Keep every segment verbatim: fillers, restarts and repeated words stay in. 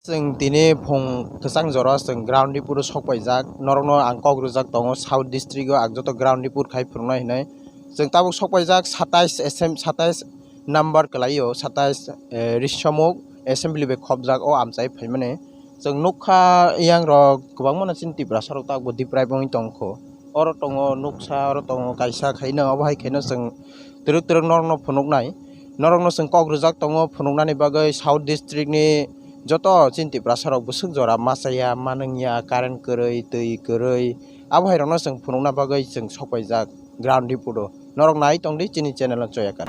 Chwng tini phung kwchang jora chwng ground report o sok paijak, norokno ang kok rwjak tongo South District o ang joto ground report khai phwrwngnai hinwi. Chwng tabuk sok paijak satais asem-, satais number kwlaio, satais, eh, Risomuk assembly bai khopjak o amchai phaimani. Chwng nukha yang rok kwbangma no chini Tiprasa rok tabukbo deprive wngwi tongkho. Oro tongo nuksa, oro tongo kaisa khaino, obo hai khaino chwng twrwk twrwk norokno phunuknai. Norokno chwng kok rwjak tongo phunuknani bagwi South District ni joto chini Tiprasa rok bwswk jora machaya, manwngya, current kwrwi, twi kwrwi, abo hai rokno chwng phunukna bagwi chwng sok paijak ground report o. Norok nai tongdi chini channel o Choyakar.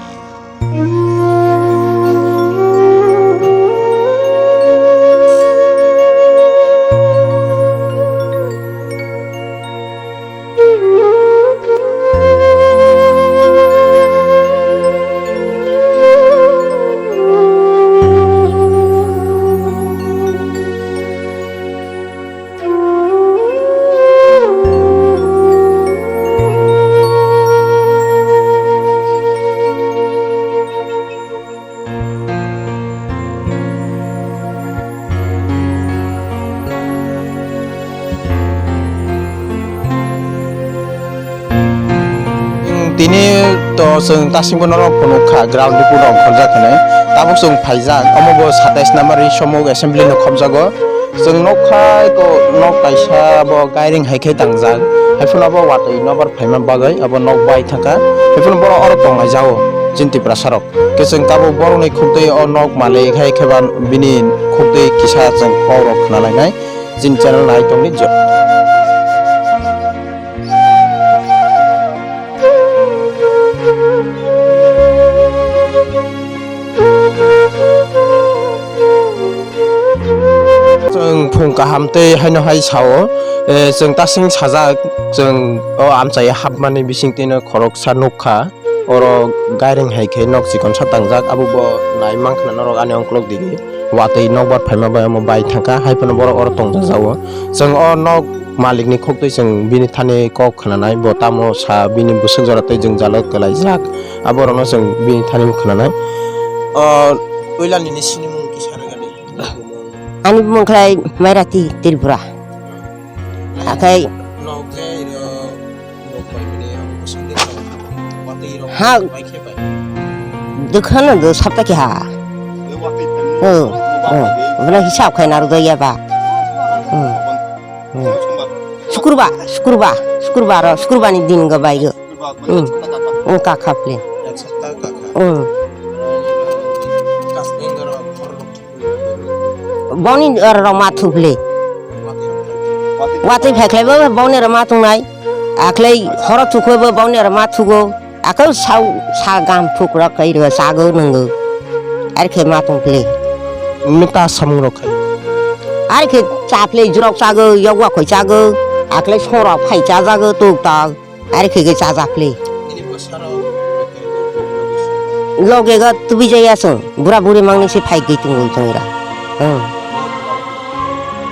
Tini to chwng tasingbo norok phunuk kha, ground report rok ongkhorjak hinwi. Tabuk chwng phaijak, omo bo satais number Risomuk assembly no khopjago. Chwng nukha eko nok kaisa bo gairing hai khe tangjak. Haiphano bo watwi nobar phaima bagwi abo nok bai thangkha. Haiphano borok oro tonglai jao chini Tiprasa rok. Khe chwng tabuk borokni khuktwi o nok malik hai khe ba bini khuktwi kisa chwng kok rok khna lainai. Chini channel nai tongdi jo. Chwng phung kaham tei haino hai sao, eh, chwng tasing sajak, chwng o amchai hapmani bisingtwino khoroksa nukha, oro gairing hai khe nok chikonsa tangjak, abo bo nai mankha norok ani ongkolok digi. Watwi nokbar phaima bai omo bai thangkha, hai phano borok oro tongjajago. Chwng o nok malikni khuktwi chwng bini thani kok khwnanai, bo tamo sa bini bwswk jora tei jwngjalo kwlaijak, aborokno chwng bini thani khwnanai. O puila nini sinimung kisa rwgadi? Ani bumung khlai Mairati Tripura. Akhai nok khe iro Ha. Dukhan do sapta ki ha. Oh, oh. Bana hisab khai naru do ya ba. Hmm. Hmm. Sukurba, sukurba, sukurba ro, sukurba ni din go bai go. Hmm. Oh, ka khap le. Hmm. Boni roma thukle. Watwi phaikhlaibo boni roma thungnai. Akhlai horo thukhlaibo boni roma thugo. Akhai sau sa gam thukrok kai rw chago nwngo. Arkhe ma thungkhle. Nokta samung rok khai. Arkhe chaple jurok chago, yokwa khoi chago. Akhlai sora phai chajago tuk tak. Ari khe khe chajakle. Loge ga tubi jaya song, bura buri mangni se phai gwi tongwi tongra. Hmm.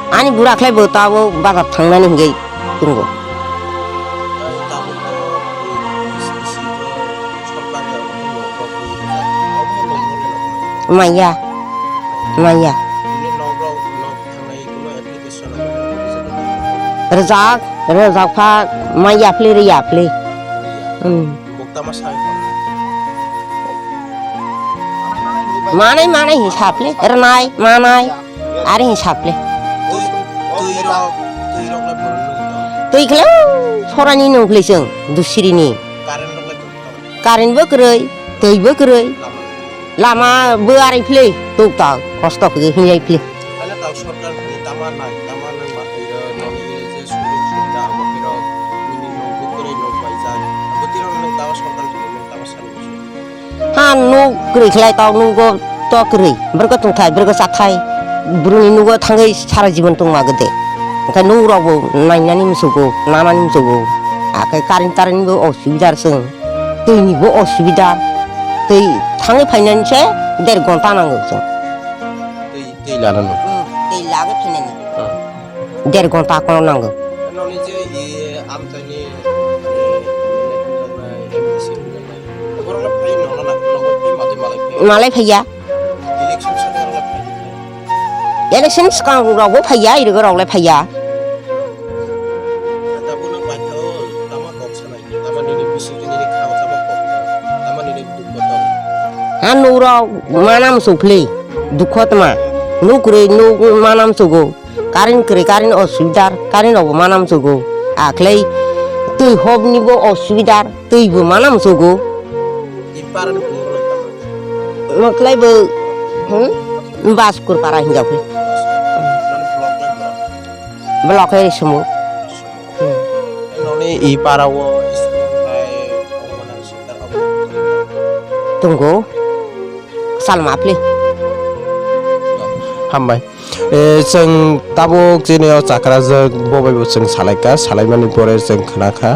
Ani bura khlai bo tabo bazar thangnani hingwi tongo. Maya, maya. Rwjak, rwjak pha ma yapli ri yapli. Hmm. Manai, manai hi sapli, rwnai, manai, ari hi sapli. Twi khle, sorani nungkhle chwng, dusiri ni. Current bo kwrwi, twi bo kwrwi. Lama bo ari phle, tuk tak, kosto khe hinjai phle. Ano tao sorkar ni tama nai, tama nang ma twi ro, nang ni je sujog subida abo khe ro, nini nok bo kwrwi nok bai jak. Abo twi ro nang tama sorkar ni tama sani. Ha, nok kwrwi khlai tao nok go to kwrwi. Borok tong thai, borok cha thai. Bwrwi ni nogo thangwi sara jibon tong ma gede. Hwnkhe nok rok bo nainani musugo, nanani musugo. Akhai current tarrent bo osubida chwng. Twi ni bo osubida. Twi thangwi phainani se der gonta nango chwng. Twi, twi lana no. Hmm, twi lagwi phainani. Hmm. Der gonta kono nango. Noni je ye amchaini, eh, M L A hwnjaknai, M D C hwnjaknai. Borok no phai nono na, nogo phai malai malai phai. Malai phaiya. Election saka wngkha phai. Election swkang rok bo phaiya, irwg rok le phaiya. Tabuk nang paithago, tama kok sanai, tama nini bising nini khao tama kok, tama nini dukho tong. Ha nuk rok manam sukli, dukho tma, nuk kwrwi nuk manam sugo, karin kwrwi karin osubidar, karin rok bo manam sugo, aklai twi hobni bo osubidar, twi bo manam sugo. Iparani bumung rok tama. Maklai bo, hmm, Baskur para hinjau khe. Nang block nang block. Block hai sumo. Hmm. Noni i para o school nai Bhagwan Center obo tongo. Salma apli. Hambai. E, chwng tabuk chini o chakrajak bo bai bo chwng salaikha, salaimani pore chwng khnakha.